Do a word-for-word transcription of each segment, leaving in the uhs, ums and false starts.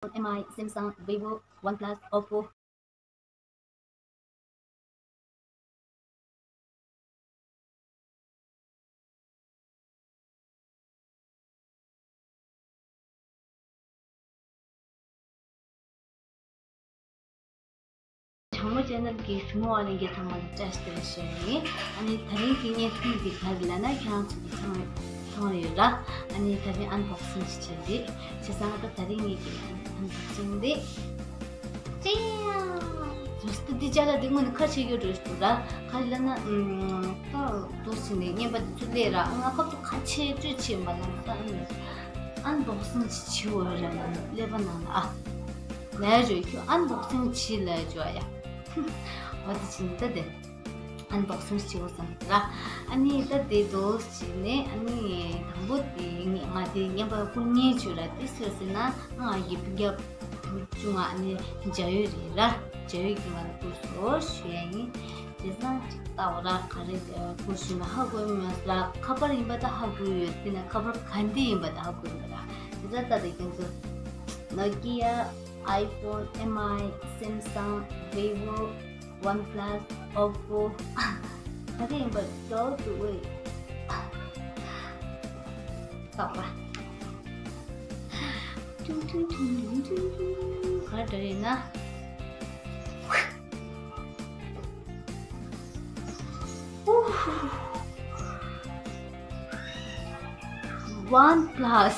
iPhone, M I, Samsung, Vivo, OnePlus, Oppo། དྲང་མོ་ཅན་ནམ་གྱི་གཟིགས་མོ་བ་ལེན་གྱི་ཚང་མ་ལ་བཀྲ་ཤིས་བདེ་ལེགས་ཞུ་ཡ་ཡིན། ཨ་ནི་དེ་རིང་གི་བརྙན་ཐུང་འདི་ག་རེ་ལབ་ན་ཁྱེད་རང་ཚོ་གིས་མཐོང་མཐོང་ཡོད་ར། ཨ་ནི་དེ་རིང་ཨན་བོག་སིང་ཞིག་བྱས་རེད། བྱས་ཙང་ད་དེ་རིང་ངེད་ཀྱི་ཨན་བོག་སིང་འདི། ཅི་ཡང་། ཟུར་ཏུ་འདི་ཅ་ལག་འདི་དངོས་གནས་ཁ་ཕྱེ་རྒྱུ་འགྲོ་ཞིག་འདུག་ར། ག་རེ་ལབ་ན་ཨུམ། ད་འདུག་ཟེར་ནས་རྔན་པ་འདི་ཚོ་སླེབས་ར། ང་ཁ་ཐུག་ཁ་ཕྱེ་བཅུ་ཕྱེ་མ་ལ་ད་ཨན་ཨན་བོག་སིང་ཅིག་བྱེད་འོས་ར་ལབ་ནས་ཀླད་པ་ནང་ལ་ཨ། ལས་རོགས་ཁྱོད་ཨན་བོག་སིང་བྱེད་ལས་འཇོག་ཡ། འོ་དེ་བྱས་ནས་ད་དེ་ཨན་བོག་སིང་བྱེད་འོ་བསམ་ར། ཨ་ནི་ད་དེ་འདུག་བྱས་ནས་ཨ་ནི་དང་པོ་དེ་ང་དེ་རྔན་པ་བསྐུར་མཁན་བྱོས་ར། དེ་སུ་ཟེར་ན་ང་ཡི་སྤུན་ཀྱག་བུ་ཆུང་ང་ཨ་ནི་འཇའ་འོད་རེད་ར། འཇའ་འོད་ཀྱིས་ང་ལ་བསྐུར་སོང་ཞུ་ཡ་ཡིན། བྱས་ཙང་ཅིག་ལྟ་འོ་ར། ག་རེ་བསྐུར་ཞུས་ན་ཧ་གོ་མེད་ར། ཁ་པར་ཡིན་པ་ད་ཧ་གོ་ཡོད། དེ་ནས་ཁ་པར་ག་འདི་ཡིན་པ་ད་ཧ་གོ་ཡོད་ར། བྱས་ཙང་ད་དེ་ཁྱེད་ཚོ་Nokia, iPhone, M I, Samsung, Vivo, OnePlus, Oppo། ག་རེ་ཡིན་པ་འདྲ་འདུག་ཝེ། ཏག་པ། ཏུང་ཏུང་ཏུང་ཏུང་ཏུང་ཏུང་། ག་རེ་འདྲ་ཡིན་ན། OnePlus།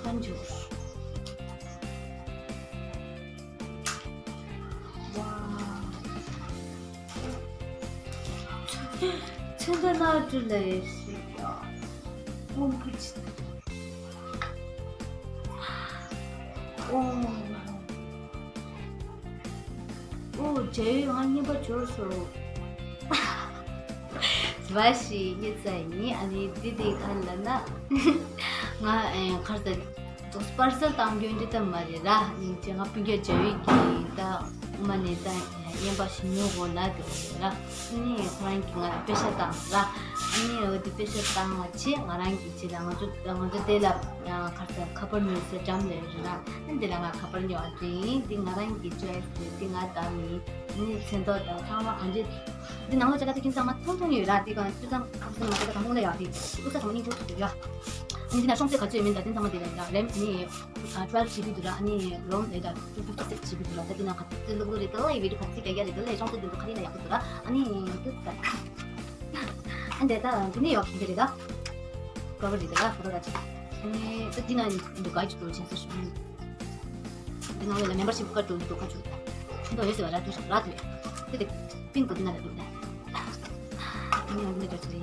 ཁ་འཇུ། ཚོན་མདོག་སྣ་དྲུག་ལ་ཡོད་ཞིག་ཡོད། ཨོམ་ཕུ་ཆི། ཨོ། ཨོ་འཇའ་འོད་ང་རྔན་པ་འབྱོར་སོང་། བ་ཞིག་རྙེད་ཚར་ཡིན། ཨ་ནི་འདི་དེ་ག་རེ་ལབ་ན། ང་ཨེ་གར་ཟ། ཏོག་པར་སལ་བཏང་རྒྱུ་འདི་ལྟ་མ་རེད་ར། ཨ་ནི་ཅེ་ང་སྤུན་ཀྱག་འཇའ་འོད་ཀྱིས་ད་ཨུ་མ་ནས་ད་རྔན་པ་ཞིག་ཉོ་དགོས་ལབ་དེ་རེད་ར། ཨ་ནི་ཁོ་རང་གིས་ང་ལ་པེ་ཤ་བཏང་ར། ཨ་ནི་འོ་དེ་པེ་ཤ་བཏང་བ་བྱས་ང་རང་གིས་བྱས་ད་ང་ཚོ་ང་ཚོ་དེ་ལ་གར་ཟ་ཁ་པར་ཉོ་སའི་འགྲམ་ལ་ཡོད་རེད་ར། ཨ་ནི་དེ་ལ་ང་ཁ་པར་ཉོ་བ་དེ་ཡིན། དེ་ང་རང་གི་ཅོའི་སི་རེད། དེ་ང་བདམས་ཡིན། ཨ་ནི་ཚོན་མདོག་དང་ཚང་མ་གང་ཅི། འདི་ནང་ལོགས་ཅ་ལག་དེ་ཁྱིམ་ཚང་མ་ཐུང་ཐུང་ཡོད་ར། དེ་ག་དུས་ཚང་ཁ་སང་མ་ཁ་ད་དང་ཐུང་ལ་ཡོད་དེ། དབུ་ས་ཚང་མ་སྙིང་ཐུང་ཐུང་ཡོད་ར། ཨ་ནི་འདི་ན་ཤོང་ཚད་ག་ཚོད་མིན་ད་དེ་ཚང་མ་དེ་ལ་ཡོད་ར། རེམ་ནི་twelve G B འདུག་ར། ཨ་ནི་རོམ་ལས་ད་two fifty six G B འདུག་ར། ད་དེ་ན་ག་ཚོད་ལུག་ལུག་རེད། ད་ལ་ཡི་བི་ཌི་ཡོ་ག་ཚོད་རྒྱག་རྒྱག་རེད། ད་ལ་ཡི་ཤོང་ཚད་དེ་འདུག་ག་རེ་ན་ཡག་པོ་འདུག་ར། ཨ་ནི་འདི་ད་ཨ་འདི་ད་འདི་ནི་ཡོད་གི་རེད་ད། ཀོ་བར་རེད་ད་ར། ཀོ་བར་ག་ཚོད། ཨ་ནི་ད་དེ་ན་འདུག་ག་ཅིག་འདུག་ཅན་ས་ཤོང་། འདི་ནང་ལ་མེམ་བར་ཤིབ་ཁ་འགྲོ་འདུག་ཁ་ཆུ། འདི་ཡོད་ཟེར་བ་ར་འདུག་ར་འདུག་ཡ། དེ་དེ་པིན་ཀུ་འདི་ན་ལ་འདུག་ད། འདི་ནང་ལ་འདུག་ཅེ།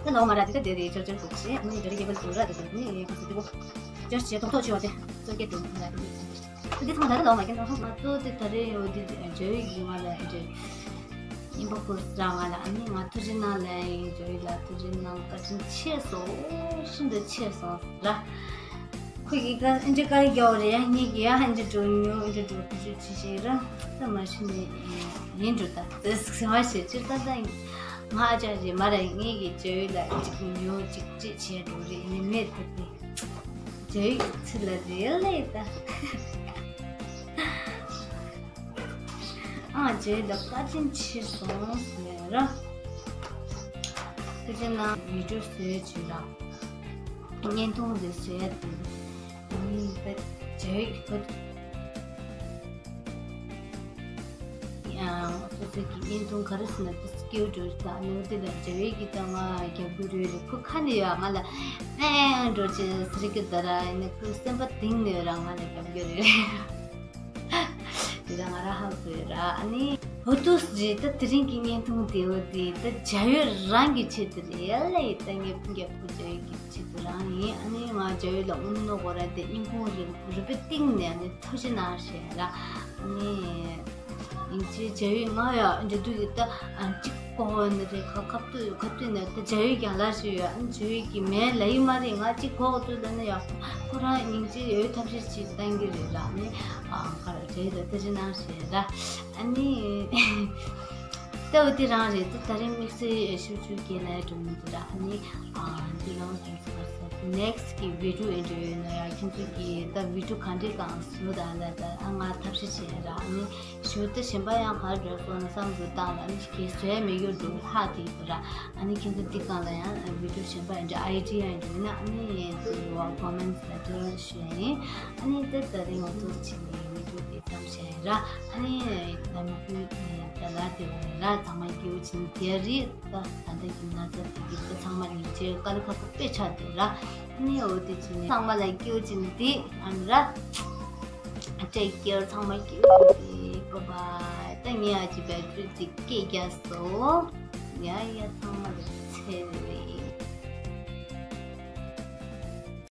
ད་ལོ་མ་ར་དེ་ད་དེ་རེད། ཅོར་ཅོར་འདུག་ཅེ། འདི་རེད་རྒྱལ་པོ་འདུག་ར་དེ་དེ་ནི་ཁ་སི་དེ་གོ། ཅོར་ཅེ་ཐོག་ཐོག་ཆེ་བ་དེ་ཙོ་སྐད་འདུག་ར་དེ། འདི་ཚང་མ་ད་ལོ་མ་ཀན་ཐོག་མ་གཏོགས་དེ་ད་རེད་ཡོད་དེ་འཇའ་འོད་ཀྱིས་ང་ལ་འདྲེ། ཡིན་པ་ཁོ་རང་ང་ལ་ཨ་ནི་ང་ཐུགས་རྗེ་གནང་ལབ་ཡིན། འཇའ་འོད་ལ་ཐུགས་རྗེ་གནང་། བཀའ་དྲིན་ཆེ་སོང་། ཤིན་ཏུ་ཆེ་སོང་ར། ཁོ་གིས་ཀ་ཨེ་འདྲ་བཀའ་རྒྱ་བོ་རེད་ཡ། ངེད་ཀྱིས་ཡ་ཨེ་འདྲ་འགྲོ་ཉོ་ཨེ་འདྲ་འགྲོ་ཁུ་ཆུ་ཆི་ཞིག་ར། ད་མ་ཤི་ནས་ཡིན་འགྲོ་ད་ཟེར་ཟེར་བ་ཞེས་ཅིར་ད་ད་ང་ཨ་ཅག་རེད་མ་ར། ངེད་ཀྱིས་འཇའ་འོད་ལ་གཅིག་ཉོ་གཅིག་ཅིག་བྱས་འགྲོ་རེད། ཡིན་ནའི་མེད་ཐུབ་ནས་འཇའ་འོད་ཀྱི་ཚུལ་ལ་རེད་ལས་ད། ཨ་ཇེ་ལ་བཀའ་དྲིན་ཆེ་སོང་ཟེར་ར། དེ་བཞིན་ན་ཡུ་ཊུབ་བཟོས་བྱོས་ར། བརྙན་ཐུང་འདི་བཟོས་ཏེ་ནི་ད་ཇེ་ཡིག་ཁུ་ཡང་སོ་སོ་གི་བརྙན་ཐུང་ག་རེ་ཟེར་ན་དེ་སྐྱེའུ་འགྲོ་ད་ནི་དེ་ལ་ཇེ་ཡིག་གི་ད་ང་རྒྱབ་ཀྱི་རུས་རེད། ཁུ་ཁ་ནས་ཡོད་ང་ལ་ཨེ་འགྲོ་ཅེས་ཟེར་གི་ད་ར། ཡིན་ན་ཁུ་སེམས་པ་གཏིང་ནས་ཡོད་ར། ང་ལ་རྒྱབ་ཀྱི་རུས་རེད། དེ་ད་ང་རང་ཧ་གོ་ཡོད་ར། ཨ་ནི་འོ་དུས་རེད། ད་དེ་རིང་གི་བརྙན་ཐུང་དེ་འོ་དེ་ད་འཇའ་འོད་རང་གི་ཆེད་དུ་རེད་ལ་ཡིན། ད་ངའི་སྤུན་ཀྱག་ཕོ་འཇའ་འོད་ཀྱི་ཆེད་དུ་རང་ཡིན། ཨ་ནི་ང་འཇའ་འོད་ལ་དབུ་མནོ་གོ་ར་དེ་སྙིང་ཁུང་རུས་རུས་པའི་གཏིང་ནས་ཨ་ནི་ཐུགས་རྗེ་གནང་ཞེས་ར། ཨ་ནི་ སྙིང་རྗེ་བྱ་ཡུལ་ང་ཡ་འདྲ་འདུག་གི་ད་གཅིག་གོ་བ་ནི་རེད། ཁ་ཁ་ཐུག་ཁ་ཐུག་ནས་ད་བྱ་ཡུལ་ཀྱང་ལར་ཞུ་ཡོད། ཨ་ནི་བྱ་ཡུལ་གྱི་མེད་ལ་ཡི་མ་རེད། ང་གཅིག་གོ་ག་ཐུག་ལ་ན་ཡ་ཁོ་རང་སྙིང་རྗེ་ཡོད་ཐབས་ཤེས་ཅིག་གཏང་གི་རེད་ལ། ཨ་ནི་ཨ་ག་རེ་རེད་ད་ད་ཅི་ནང་ཞེས་ར། ཨ་ནི་ལྟ་བུ་དེ་རང་རེད། ད་ད་རིང་དམིགས་བསལ་ཞུ་རྒྱུ་གི་ལ་འགྲོ་མི་འདུག་ར། ཨ་ནི་ཨ་འདི་རང་སོང་ཙང་next་གི་video་ཨེ་འདྲ་ཡོད་ན་ཡ་ཁྱེད་ཚོ་གི་ད་video་ག་འདྲས་གང་བཟོ་དང་ལ་ད་ཨ་ང་ཐབས་ཤེས་བྱས་ར། ཨ་ནི་ཞུ་ད་གཞན་པ་ཡང་ག་རེ་འདྲ་སོང་བསམ་འདུག་བཏང་ལ་ཨ་ནི་གི་བཟོས་མེད་རྒྱུ་འདུག་ཧ་དེ་ཡིན་ར། ཨ་ནི་ཁྱེད་ཚོ་འདི་གང་ལ་ཡང་video་གཞན་པ་ཡང་འདྲ་idea་ཡང་འདྲ་ཡིན་ན་ཨ་ནི་དེ་བ་comments་ལ་འབྲེལ་བ་ཞུ་ཡ་ཡིན། ཨ་ནི་ད་ད་རིང་ང་ཚོ་ཕྱིན་ནས་video་དེ་ཙམ་བྱས་ར། ཨ་ནི་ནམ་རྒྱུན་ད་ལ་དེ་བ་ར་ཚང་མ་སྐྱིད་པོ་བྱིན་དེ་རེད། ད་ད་ལྟ་གི་ན་ཚ་དེ་གི་ད་ཚང་མ་ནི་ཅེ་དཀའ་ལས་ཁག་པོ་དཔེ་ཆགས་དེ་ར། ཨ་ནི་འོ་དེ་བྱིན་ནས་ཚང་མ་ལ་སྐྱིད་པོ་བྱིན་དེ་ཨ་ནི་ར། Take care ཚང་མ་སྐྱིད་པོ་བྱིན་དེ། Bye bye། ད་ངས་ཨ་ཅི་battery་དེ་སྐད་རྒྱག་སོང་། ཡ་ཡ་ཚང་མ་ལ་ཚེ་རེད།